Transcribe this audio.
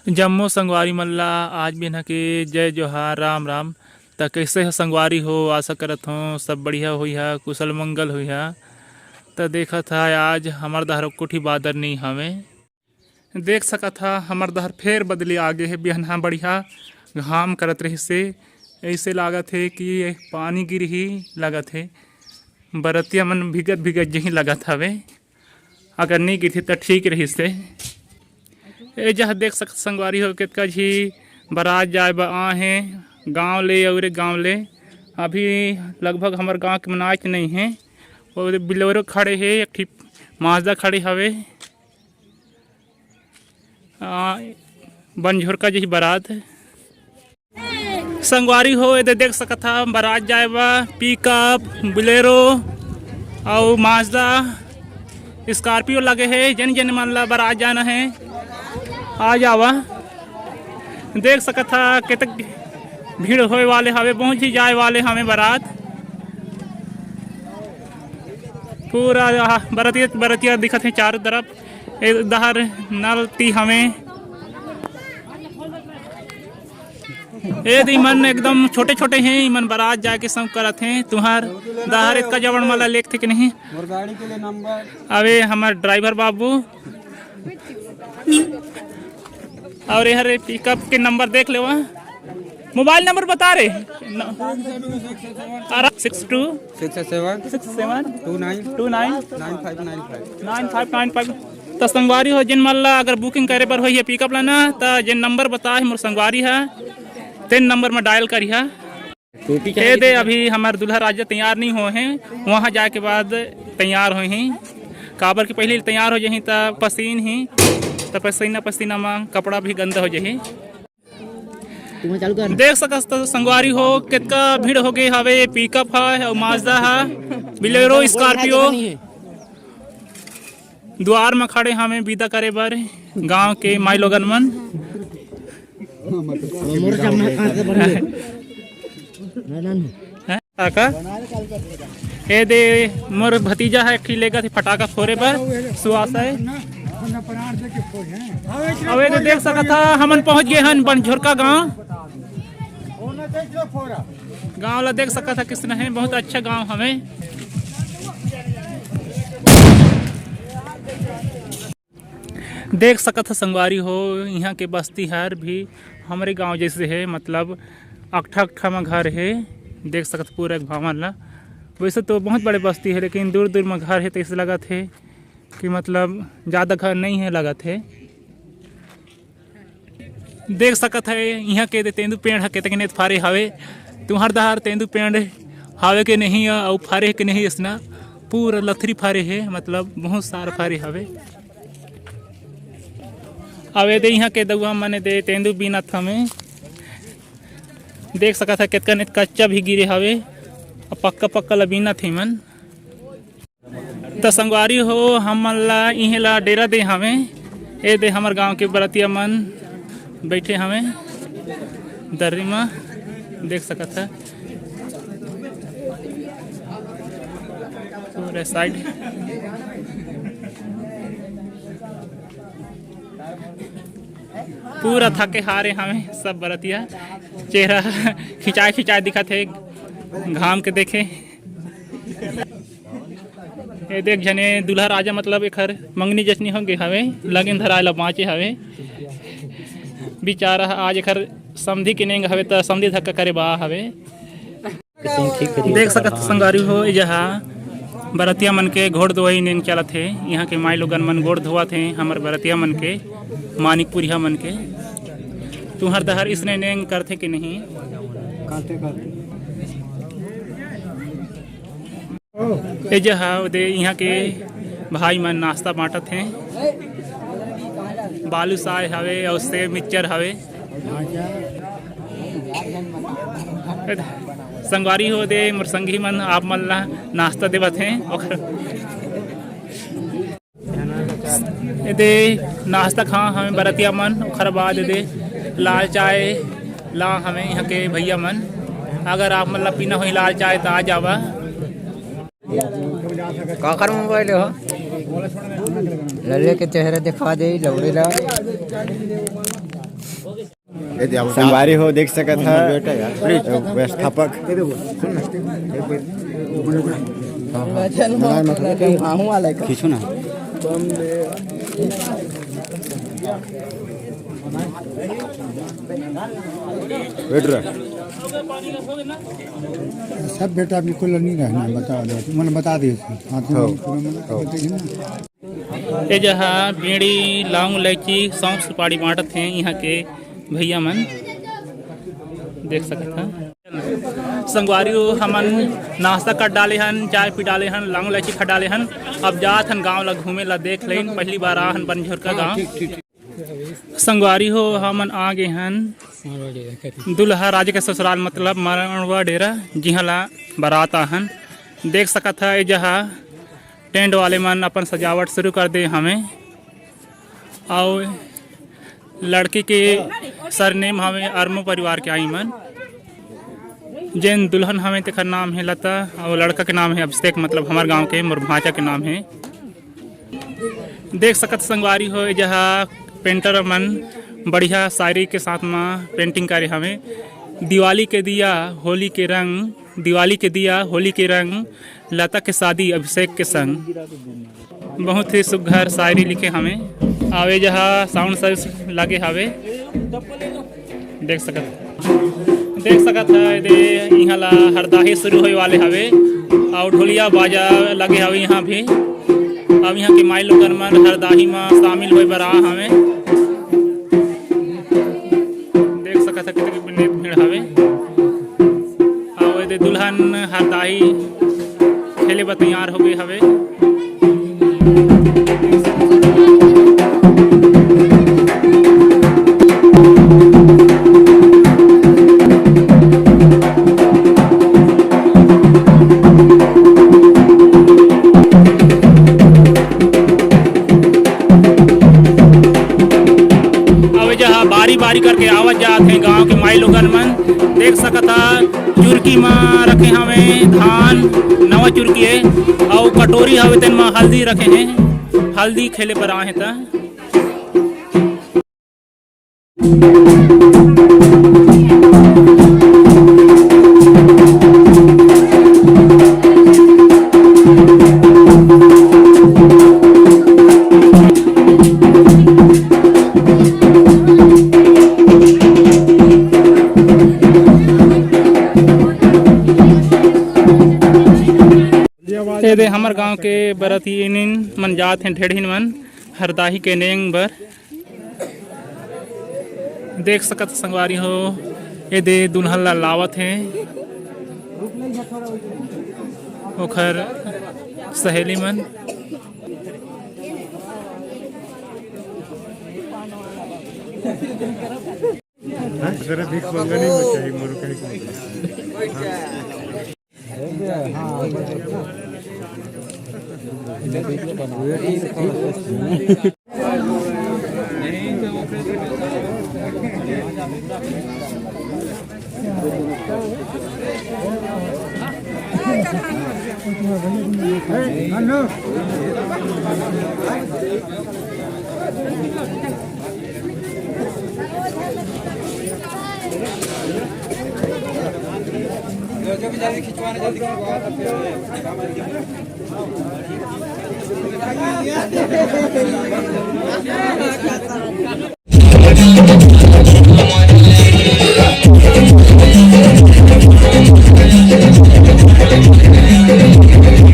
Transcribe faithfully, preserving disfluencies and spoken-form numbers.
जम्मो संगवारी मन ला आज बिहना के जय जोहार, राम राम। त कइसे हो संगवारी हो? आशा करत हों सब बढ़िया होइहा, कुशल मंगल होइहा। त देखत हा आज हमर डहर एको ठी बादर नइ हवे। देख सकत हा हमर डहर फेर बदली आ गे हे। बिहनहा बढ़िया घाम करत रहिसे, अइसे लागत हे कि पानी गिरही लागत हे। बरतिया मन भीगत भीगत जही लागत हवे। अगर नइ गिरथे त ठीक रहिस हे। ए जह देख सकत संगवारी हो, कतका झी बरात जाए बर आए हे गांव ले अउ रे गांव ले। अभी लगभग हमर गांव के मन आए के नइ हे। ओ दे Bolero खड़े हे, एक ठी Mazda खड़े हवे। आ, बनझोरका जही बरात। संगवारी हो, एदे देख सकत हा, बरात जाए बा pickup, Bolero अउ Mazda, Scorpio लगे हे। जेन जेन मन ला बरात जाना हे, आ जावा। देख सकत हा, कतक भीड़ होए वाले हवे, बहुत ही जाए वाले हवे बरात। पूरा बरतिया बरतिया दिखत हे चारों तरफ। ए डहर नलती हवे। ए दे इमन एकदम छोटे छोटे हे, इमन बरात जाके शौक करत हे। तुंहर डहर एतका जबड़ मला लेख थे कि नहीं? मोर गाड़ी के लिए नंबर। अबे हमर driver बाबू। अउ एहर pickup के नंबर देख लेवा। मोबाइल नंबर बता रे। Six two six seven two nine two nine nine five nine five. त संगवारी हो, जेन मन ला अगर booking करे बर होही pickup ला ना, त जेन नंबर बताए हे मोर संगवारी हा, तेन नंबर में dial करिहा। ए दे अभी हमर दूल्हा राजा तैयार नइ होहे, वहाँ जाए के बाद तैयार होही। काबर कि पहले तैयार हो जाही त पसीन ही, त पसीना पसीना में कपड़ा भी गंदा हो जाही। देख सकत हा संगवारी हो, कतका भीड़ हो गे हवे। Pickup हा अउ Mazda हा, Bolero, Scorpio। दुआर म खड़े हवे विदा करे बर गांव के माईलोगन मन। हैं? काका? ए दे, मोर भतीजा हे, एक ठी लेगत हे फटाका फोरे बर, सुवास हे। अउ ए दे देख सकत हा, हमन पहुंच गे हन बनझोरका गांव। गांव ला देख सकत हा, कइसना हे, बहुत अच्छा गांव हवे। देख सकत हा संगवारी हो, इहाँ के बस्ती हर भी हमरे गांव जइसे हे, मतलब अकठा अकठा म घर हे। देख सकत हा पूरा एक भवन ला। वइसे तो बहुत बड़े बस्ती हे, लेकिन दूर दूर म घर हे, त अइसे लगत हे कि मतलब जादा घर नइ हे लगत हे। देख सकत हा इहाँ के दे तेंदू पेड़ ह कतका नेत फारे हवे। तुंहर डहर तेंदू पेड़ हवे के नहीं, अउ फारे के नहीं, अइसना पूरा लथरी फारे हे, मतलब बहुत सारा फारे हवे। अउ ए दे इहाँ के दउहा मन ए दे तेंदू बीनत हवे। देख सकत हा कतका नेत कच्चा भी गिरे हवे, अउ पक्का पक्का ला बीनत हे मन। त संगवारी हो, हमन ला इहें ला डेरा दे हवे। ए दे हमर गांव के बरतिया मन बइठे हवे दर्री म, देख सकत हा पूरे side। पूरा थके हारे हवे सब बरतिया, चेहरा खिंचाए खिंचाए दिखत हे घाम के देखे। ए देख झने दूल्हा राजा, मतलब एखर मंगनी जचनी हो गे हवे, लगिन धराए ला बाँचे हवे। बिचारा आज एखर समधी के नेंग हवे, त समधी धक्का करे बा हवे। देख सकत संगवारी हो, ए जहा बरतिया मन के घोड़ धोवई नेंग चलत हे। इहाँ के माई लोगन मन गोड़ धोवत हे हमर बरतिया मन के, मानिकपुरिया मन के। तुंहर डहर इसने नेंग करथे कि नहीं? करथे, करथे। ए जहा ओदे इहाँ के भाई मन नाश्ता बांटत हे। बालूसाय हवे अउ सेव मिक्सचर हवे। संगवारी हो दे मोर संगी मन, आप मन ला नाश्ता देवत हे। ओकर एदे नाश्ता खा हमें बरतिया मन, ओखर बाद एदे लाल चाय ला हमें यहाँ के भैया मन। अगर आप मन ला पीना होही लाल चाय, त आ जावा। काकर मोबाइल हो? लल्ले के चेहरा दिखा दे, लौड़े ला। संगवारी हो, देख सकत ह व्यवस्थापक। खींचो ना। बैठ रहा। सब बेटा बिल्कुल नहीं रहना, बता दो, मैंने बता दिए थे। हाँ, तो हाँ। पूरा मैंने हाँ। बताइए ना। ए जहा बीड़ी, लौंग, इलायची, सौंफ, सुपारी बांटत हे इहाँ के भैया मन, देख सकत ह। संगवारी हो, हमन नाश्ता कर डाले हन, चाय पी डाले हन, लौंग इलायची खा डाले हन। अब जात हन गांव ला घूमे ला, देख लेन, पहली बार आ हन बनझोरका गांव। संगवारी हो, हमन आ गे हन दुल्हा राजा के ससुराल, मतलब मरवा डेरा, जिहाँ ला बारात आ हन। देख सकत ह, ए जहा टेंट वाले मन अपन सजावट शुरू कर दे हवे। अउ लड़की के सरनेम हवे अरमो परिवार के आई मन। जेन दुल्हन हवे, तेखर नाम हे लता, अउ लड़का के नाम हे अभिषेक, मतलब हमर गांव के मोर भांचा के नाम हे। देख सकत संगवारी हो, ए जहा पेंटर मन बढ़िया शायरी के साथ म पेंटिंग करे हवे। दिवाली के दिया, होली के रंग, दिवाली के दिया, होली के रंग, लता के शादी अभिषेक के संग। बहुत ही सुघर शायरी लिखे हवे। अउ ए जहा साउंड सर्विस लगे हवे, देख सकत, देख सकत ह। एदे इहाँ ला हरदाही शुरू होए वाले हवे, अउ ढोलिया बाजा लगे हवे इहाँ भी। अब इहाँ के माई लोगन मन हरदाही म शामिल होए बर आ हवे। देख सकत ह, कितनी भीड़ हवे। अउ एदे दुल्हन हरदाही खेले बर तैयार हो गे हवे। अब ए जहा बारी बारी करके आवत जात हे गांव के माई लोगन मन। देख सकत ह, चुरकी म रखे हवे धान, नवा चुरकी हे, अउ कटोरी हवे, तेन म हल्दी रखे हे, हल्दी खेले बर आए हे त। एदे हमर गांव के बरतिनिन मन जात हें, ढेढ़िन मन हरदाही के नेंग बर। देख सकत संगवारी हो, एदे दुल्हन ला लावत हे ओखर सहेली मन। हाँ, जरा भीख मंगनी में चाहिए, मोर कहीं को।